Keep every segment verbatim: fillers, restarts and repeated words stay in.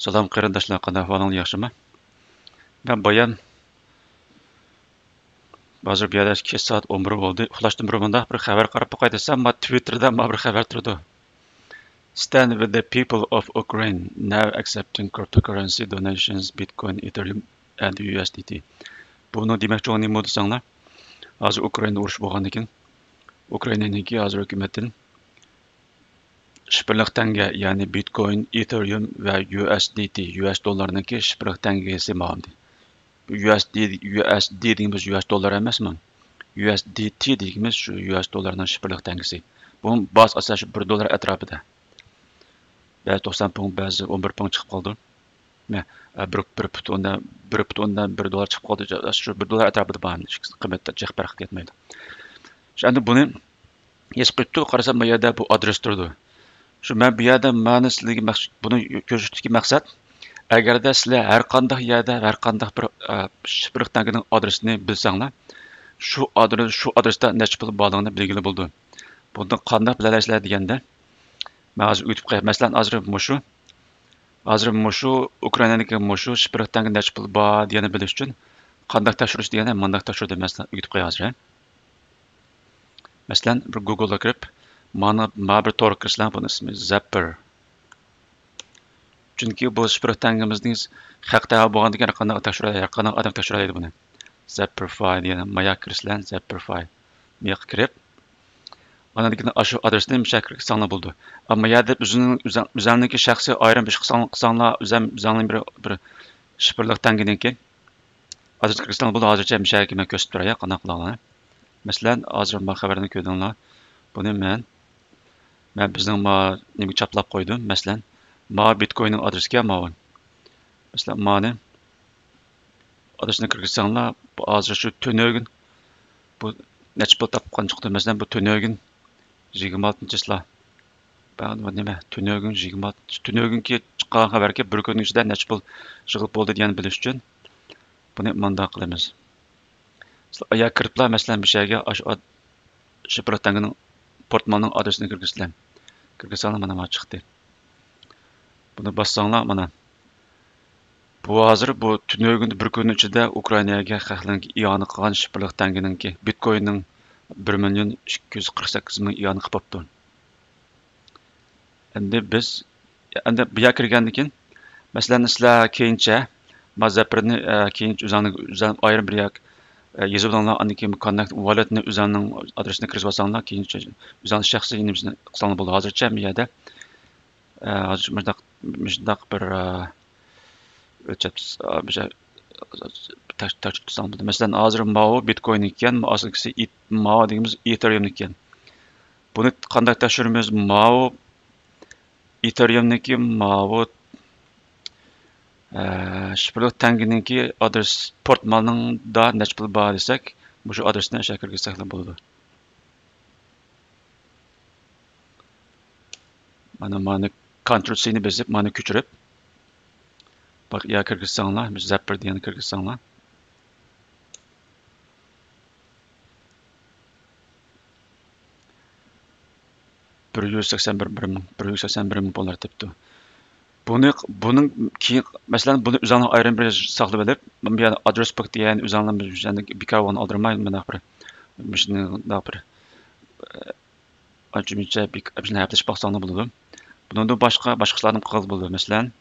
سالام قېرىنداشلار، قانداق ئەھۋالىڭلار، ياخشىمۇ؟ مەن بايام، ھازىر بۇ يەردە كەچ سائەت ئون بىر بولدى. ئۇخلاشتىن بۇرۇن مۇنداق بىر خەۋەر قاراپ باقاي دېسەم، ما تىۋىتتېردا ما بىر خەۋەر تۇرىدۇ. Stand with the people of Ukraine, now accepting cryptocurrency donations, Bitcoin, Ethereum and U S D T. بۇنىڭ دېمەكچى بولغىنى نېمە دېسەڭلار، ھازىر ئۇكرائىنادا ئۇرۇش بولغاندىن كېيىن، ئۇكرائىنانىڭكى ھازىر ھۆكۈمەتتىن شىفىرلىق تەڭگە، يەنى بىتكوين، ئېتېرىيۇم ۋە يۇ ئېس دى تى، يۇ ئېس دوللارنىڭكى شىفىرلىق تەڭگىسى ماۋۇ. يۇ ئېس دى، يۇ ئېس دى دېگىنىمىز يۇ ئېس دوللار ئەمەسمۇ؟ يۇ ئېس دى تى دېگىنىمىز شۇ يۇ ئېس دوللارنىڭ شىفىرلىق تەڭگىسى. بۇ باز ئاساسەن شۇ بىر دوللار ئەتراپىدا. بەزى توقسان پۇڭ، بەزى ئون بىر پۇڭ چىقىپ قالىدۇ. مە، ئە، بىر، بىر پۇت ئوندىن، بىر پۇت ئوندىن بىر دوللار چىقىپ قالدى. شۇ بىر دوللار ئەتراپىدا بار، ئىككىسى قىممەتتە جىق پەرق كەتمەيدۇ. شۇ ئەمدى بۇنى يېزىپ قويۇپتۇ، قارىسام، بۇ يەردە بۇ ئادرېس تۇرىدۇ. شۇ مەن بۇ يەردە مانا سىلەرگە مەخس-، بۇنى كۆرسىتىشتىكى مەقسەت، ئەگەردە سىلەر ھەر قانداق يەردە، ھەر قانداق بىر، ئە، شىفىرلىق تەڭگىنىڭ ئادرېسىنى بىلسەڭلار، شۇ ئادرېس، شۇ ئادرېستا نەچچە پۇل بارلىقىنى بىلگىلى بولىدۇ. بۇنى قانداق بىلەلەيسىلەر دېگەندە، مەن ھازىر ئۆگىتىپ قوياي. مەسىلەن، ھازىر مۇشۇ، ھازىر مۇشۇ ئۇكرائىنادىكى مۇشۇ شىفىرلىق تەڭگە نەچچە پۇل بار دېگەننى بىلىش ئۈچۈن قانداق تەكشۈرۈش دېگەننى مۇنداق تەكشۈردۈم. مەسىلەن، ئۆگىتىپ قوياي ھازىر. مەسىلەن، بىر گۇگلغا كىرىپ، مانا، مانا بىر تورغا كىرسىلەر، بۇنىڭ ئىسمى زەپپىر. چۈنكى بۇ شىفىرلىق تەڭگىمىزنىڭ خەق تەۋە بولغاندىكىن، ھەر قانداق تەكشۈرەلەيدۇ، ھەر قانداق ئادەم تەكشۈرەلەيدۇ بۇنى. زەپپىرفاي دېگەن، مايا كىرسىلەر، زەپپىرفاي. مۇياققا كىرىپ، ئاندىن كېيىن ئاشۇ ئادرېسنى مۇشۇ يەرگە كىرگۈزسەڭلار بولىدۇ. ئەمما يەردە ئۆزىنىڭ، ئۆزەڭ-، ئۆزەڭنىڭكى شەخسىي ئايرىم ئىش قىلساڭ-، قىلساڭلار، ئۆزەڭ-، ئۆزەڭنىڭ بىر، بىر شىفىرلىق تەڭگىنىڭكى ئادرېسىنى كىرگۈزسەڭلار بولىدۇ. ھازىرچە مۇشۇ يەرگە مەن كۆرسىتىپ تۇراي، قانداق قىلاڭلار. مەسىلەن، ھازىر ما خەۋەرنى كۆردۈڭلار. بۇنى مەن، مەن بىزنىڭ ما نېمىگە چاپلاپ قويدۇم. مەسىلەن، ما بىتكويننىڭ ئادرېسىكەن ماۋۇ. مەسىلەن، مانى ئادرېسىنى كىرگۈزسەڭلار، بۇ ھازىر شۇ تۈنۈگۈن بۇ نەچچە پۇل تاپقان چىقتى. مەسىلەن، بۇ تۈنۈگۈن يىگىرمە ئالتىنچى چىسلا. بۇ نېمە؟ تۈنۈگۈن يىگىرمە ئالتىنچى، تۈنۈگۈنكى چىققان خەۋەركە بىر كۈننىڭ ئىچىدە نەچچە پۇل يىغىپ بولدى دېگەننى بىلىش ئۈچۈن بۇنى مۇنداق قىلىمىز. سىلەر ئايا كىرىپلا، مەسىلەن، مۇشۇ يەرگە ئاشۇ ئاد-، شىفىرلىق تەڭگىنىڭ پورتمالنىڭ ئادرېسىنى كىرگۈزسىلەر. كىرگۈزسەڭلار، مانا، مانا چىقتى. بۇنى باسساڭلار، مانا. بۇ ھازىر بۇ تۈنۈگۈن بىر كۈننىڭ ئىچىدە ئۇكرائىناگە خەقلەرنىڭ ئىئانە قىلغان شىفىرلىق تەڭگىنىڭكى بىتكويننىڭ بىر مىليون ئىككى يۈز قىرىق سەككىز مىڭ ئىئانە قىلىپ بوپتۇ. ئەمدى بىز، ئەمدى بۇ يەرگە كىرگەندىن كېيىن، مەسىلەن، سىلەر كېيىنچە ما زەپىرنى، ئە، كېيىنچە ئۆزۈڭلار، ئۆزۈڭلار ئايرىم بىر يەر، ئە، يېزىۋېلىڭلار، ئاندىن كېيىن كوننېكت ۋاللېتنى ئۆزۈڭلارنىڭ ئادرېسىنى كىرگۈزۈۋالساڭلار، كېيىنچە ئۆزۈڭلار شەخسىي نېمىسىنى قىلساڭلار بولىدۇ. ھازىرچە بۇ يەردە، ئە، ھازىر مۇشۇنداق، مۇشۇنداق بىر، ئە، ئۆلچەپ، ئە، بىر تەك-، تەكشۈرۈپ تۇرساڭ بولىدۇ. مەسىلەن، ھازىر ماۋۇ بىتكوين ئىكەن، ئاستىدىكىسى ئېت-، ماۋۇ دېگىنىمىز ئېتېرىيۇم ئىكەن. بۇنى قانداق تەكشۈرىمىز؟ ماۋۇ ئېتېرىيۇمنىڭكى ماۋۇ، ئە، شىفىرلىق تەڭگىنىڭكى ئادرېس پورتمالنىڭدا نەچچە پۇل بار دېسەك، مۇشۇ ئادرېسنى ئاشۇ يەرگە كىرگۈزسەكلا بولىدۇ. مانا، مانا كونترول سىنى بېسىپ، مانا كۆچۈرۈپ، باق، يا كىرگۈزسەڭلار، مۇشۇ زەپپىر دېگەننى كىرگۈزسەڭلار. بىر يۈز سەكسەن بىر، بىر مىڭ، بىر يۈز سەكسەن بىر مىڭ پۇللار تېپىپتۇ. بۇنى، بۇنىڭ كېيىن، مەسىلەن، بۇنى ئۆزۈڭلار ئايرىم بىر ساقلىۋېلىپ، بۇ يەردە ئادرېس بۇك دېگەن ئۆزۈڭلار بىكار بولغان ئالدىرىماي، مۇنداق بىر، مۇشۇنداق بىر، ئانچە مۇنچە بىك-، مۇشۇنداق ھەپىلىشىپ باقساڭلار بولىدۇ. بۇنىڭدىن باشقا، باشقىلارنى قىلغىلى بولىدۇ. مەسىلەن،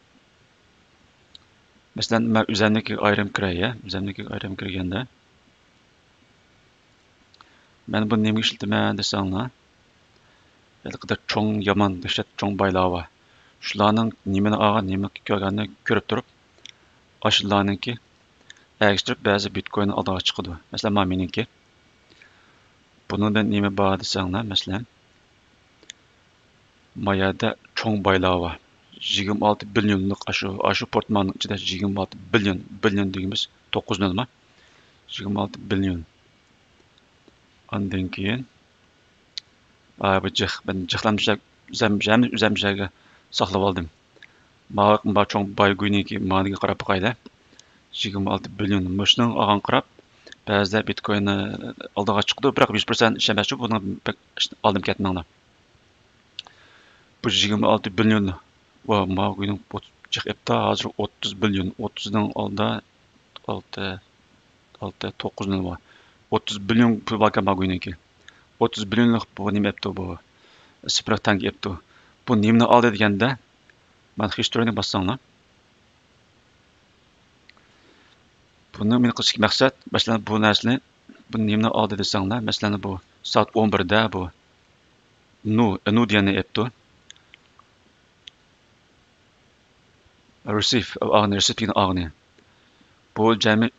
مەسىلەن، مەن ئۆزەمنىڭكىگە ئايرىم كىرەي، يا؟ ئۆزەمنىڭكىگە ئايرىم كىرگەندە، مەن بۇنى نېمىگە ئىشلىتىمەن دېسەڭلار، ھېلىقىدەك چوڭ، يامان دەھشەت چوڭ بايلار بار. شۇلارنىڭ نېمىنى ئالغان، نېمە كۆرگەننى كۆرۈپ تۇرۇپ، ئاشۇلارنىڭكى ئەگىشتۈرۈپ بەزى بىتكوين ئالدىغا چىقىدۇ. مەسىلەن، مانا مېنىڭكى. بۇنىڭدا نېمە بار دېسەڭلار، مەسىلەن، ما يەردە چوڭ بايلار بار. يىگىرمە ئالتە بىليونلۇق ئاشۇ، ئاشۇ پورتمالنىڭ ئىچىدە يىگىرمە ئالتە بىليون، بىليون دېگىنىمىز توققۇز نۆل ما؟ يىگىرمە ئالتە بىليون. ئاندىن كېيىن، ئا، بۇ جىق، مەن جىقلامچە ئۆزەم-، ئۆزەمچە يەرگە ساقلىۋالدىم. ماۋۇ، ماۋۇ چوڭ باي گۇينىڭكى مانىگە قاراپ باقايلى. يىگىرمە ئالتە بىليون. مۇشۇنىڭغا قاراپ، بەزىدە بىتكوين ئالدىغا چىقىدۇ، بىراق يۈز پىرسەنت ئىشەنمەسچۇ، بۇنىڭ بەك ئالدىن كەتمەڭلار. بۇ يىگىرمە ئالتە بىليون، ۋا، ماۋۇ گۇينىڭ ئوت-، جىق ئەپتۇ، ھازىر ئوتتۇز بىليون، ئوتتۇزنىڭ ئالدىدا ئالتە، ئالتە، توققۇز نول بار. ئوتتۇز بىليون پۇل باركەن ماگوينىڭكى. ئوتتۇز بىليونلۇق بۇ نېمە ئەپتۇ بۇ؟ سىپىرىق تەنگە ئەپتۇ. بۇ نېمىنى ئالدى دېگەندە، مانا ھىستورىنى باسساڭلار. بۇنىڭ مېنى قىلىشتىكى مەقسەت، مەسىلەن، بۇ نەرسىنى، بۇ نېمىنى ئالدى دېسەڭلار، مەسىلەن، بۇ سائەت ئون بىردە بۇ نۇ، نۇ دېگەننى ئەپتۇ. رېسىف، ئاغنى، رېسىف دېگەن ئاغنى. بۇ جەمئىي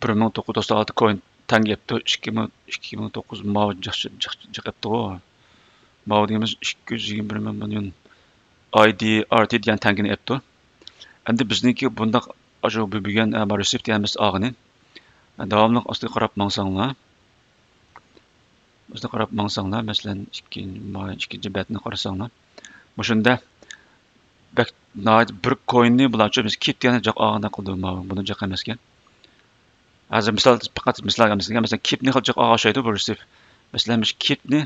بىر مىڭ توققۇز يۈز توقسان ئالتە كوين تەڭگە ئەپتۇ، ئىككى مىڭ، ئىككى مىڭ توققۇز يۈز ماۋۇ جىق، جىق، جىق ئەپتىغۇ. ماۋۇ دېگىنىمىز ئىككى يۈز يىگىرمە بىر مىليون ئاي دى ئار تى دېگەن تەڭگىنى ئەپتۇ. ئەمدى بىزنىڭكى بۇنداق، ئاشۇ بۈ-، بۈگۈن، ئە، ما رېسىپ دېگەنمىز ئاغنى. داۋاملىق ئاستىغا قاراپ ماڭساڭلار، ئاستىغا قاراپ ماڭساڭلار، مەسىلەن، ئىككىنچى، ما-، ئىككىنچى بەتنى قارىساڭلار، مۇشۇندە بەك ناھايىتى بىر كويننى بۇلارچۇ بىز كىت دېگەننى جىق ئالغاندەك قىلدى. ماۋۇ، بۇنى جىق ئەمەسكەن. ھازىر مىسال، پەقەت مىسال ئەمەسكەن. مەسىلەن، كىتنى خېلى جىق ئالغان ئوخشايدۇ بۇ رېسىپ. مەسىلەن، مۇشۇ كىتنى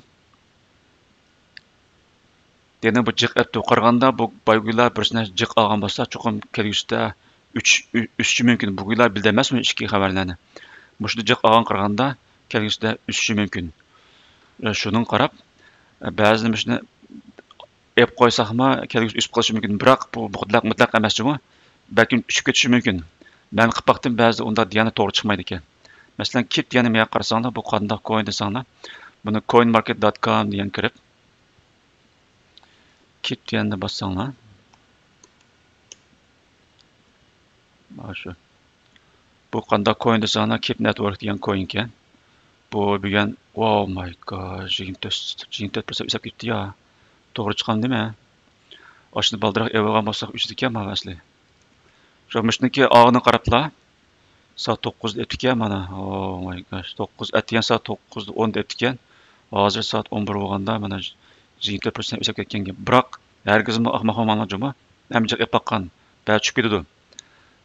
دېنى بۇ جىق ئەپتۇ. قارىغاندا بۇ بايگۇيلار بىرسىنى جىق ئالغان بولسا، چوقۇم كەلگۈسىدە ئۆچ-، ئۆ-، ئۆسۈشى مۇمكىن. بۇگۇيلار بىلدى ئەمەسمۇ ئىچكى خەۋەرلەرنى. مۇشۇنى جىق ئالغان قارىغاندا كەلگۈسىدە ئۆسۈشى مۇمكىن. ئە، شۇنىڭغا قاراپ، ئە، بەزىدە مۇشۇنى ئېلىپ قويساقمۇ كەلگۈسىدە ئۆسۈپ قېلىشى مۇمكىن. بىراق بۇ مۇتلەق، مۇتلەق ئەمەس جۇمۇ. بەلكىم چۈشۈپ كېتىشى مۇمكىن. مەن قىلىپ باقتىم، بەزىدە ئۇنداق دېگەنلەر توغرا چىقمايدىكەن. مەسىلەن، كىت دېگەننى مۇياققا قارىساڭلار، بۇ قانداق كوين دېسەڭلار، بۇنى كوين ماركېت دوت كوم دېگەن كىرىپ، كىت دېگەننى باسساڭلار، مانا شۇ. بۇ قانداق كوين دېسەڭلار، كىپ نېتۋورك دېگەن كوين ئىكەن. بۇ بۈگۈن، ۋاو ماي گاد، يىگىرمە تۆت، يىگىرمە تۆت پىرسەنت ئۆسۈپ كېتىپتۇ يا. توغرا چىقامدىمۇ؟ ئاشۇنى بالدۇرراق ئېلىۋالغان بولساق ئۆسىدىكەن مانا ئەسلى. شۇ مۇشۇنىڭكى ئاغىنى قاراپلا، سائەت توققۇزدا ئېتىپتىكەن مانا. ۋاو ماي گاد، توققۇز، ئەتىگەن سائەت توققۇزدا ئوندا ئېتىپتىكەن. ھازىر سائەت ئون بىر بولغاندا مانا يىگىرمە تۆت پىرسەنت ئۆسۈپ كەتكەن گەپ. بىراق ھەرگىزمۇ ئاقماق بولماڭلار جۇمۇ. ھەممە جىق ئېلىپ باققان. بەزى چۈشۈپ كېتىدۇ.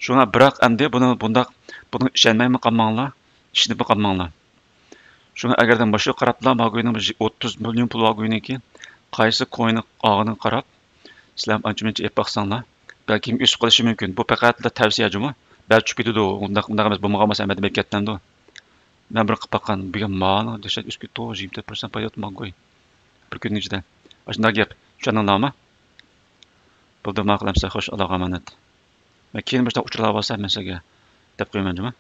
شۇڭا بىراق ئەمدى بۇنى بۇنداق، بۇنىڭغا ئىشەنمەيمۇ قالماڭلار، ئىشىنىپمۇ قالماڭلار. شۇڭا ئەگەردە مۇشۇ قاراپلا ماگوينىڭ بىر ئوتتۇز مىليون پۇل بارگوينىڭكى قايسى كوينى ئالغىنىغا قاراپ، سىلەر ئانچە مۇنچە ئېلىپ باقساڭلار، بەلكىم ئۆسۈپ قېلىشى مۇمكىن. بۇ پەقەتلا تەۋسىيە جۇمۇ. بەزى چۈشۈپ كېتىدۇ. ئۇنداق، ئۇنداق ئەمەس، بولمىغان بولسا ھەممە ئېلىپ كەتتىمدۇ. مەن بىر قىلىپ باققان. بۈگۈن مانا دەھشەت ئۆسۈپ كېتىپتۇ. يىگىرمە تۆت پىرسەنت پايدا ئالدىم ماگوي. بىر كۈننىڭ ئىچىدە. ئاشۇنداق گەپ. چۈشەندىڭلارمۇ؟ بولدى، ماقۇل ئەمسە، خوش، ئاللاغا ئامانەت. مەن كېيىن مۇشۇنداق ئۇچۇرلار بولسا، مەن سىزگە دەپ قويىمەن جۇمۇ.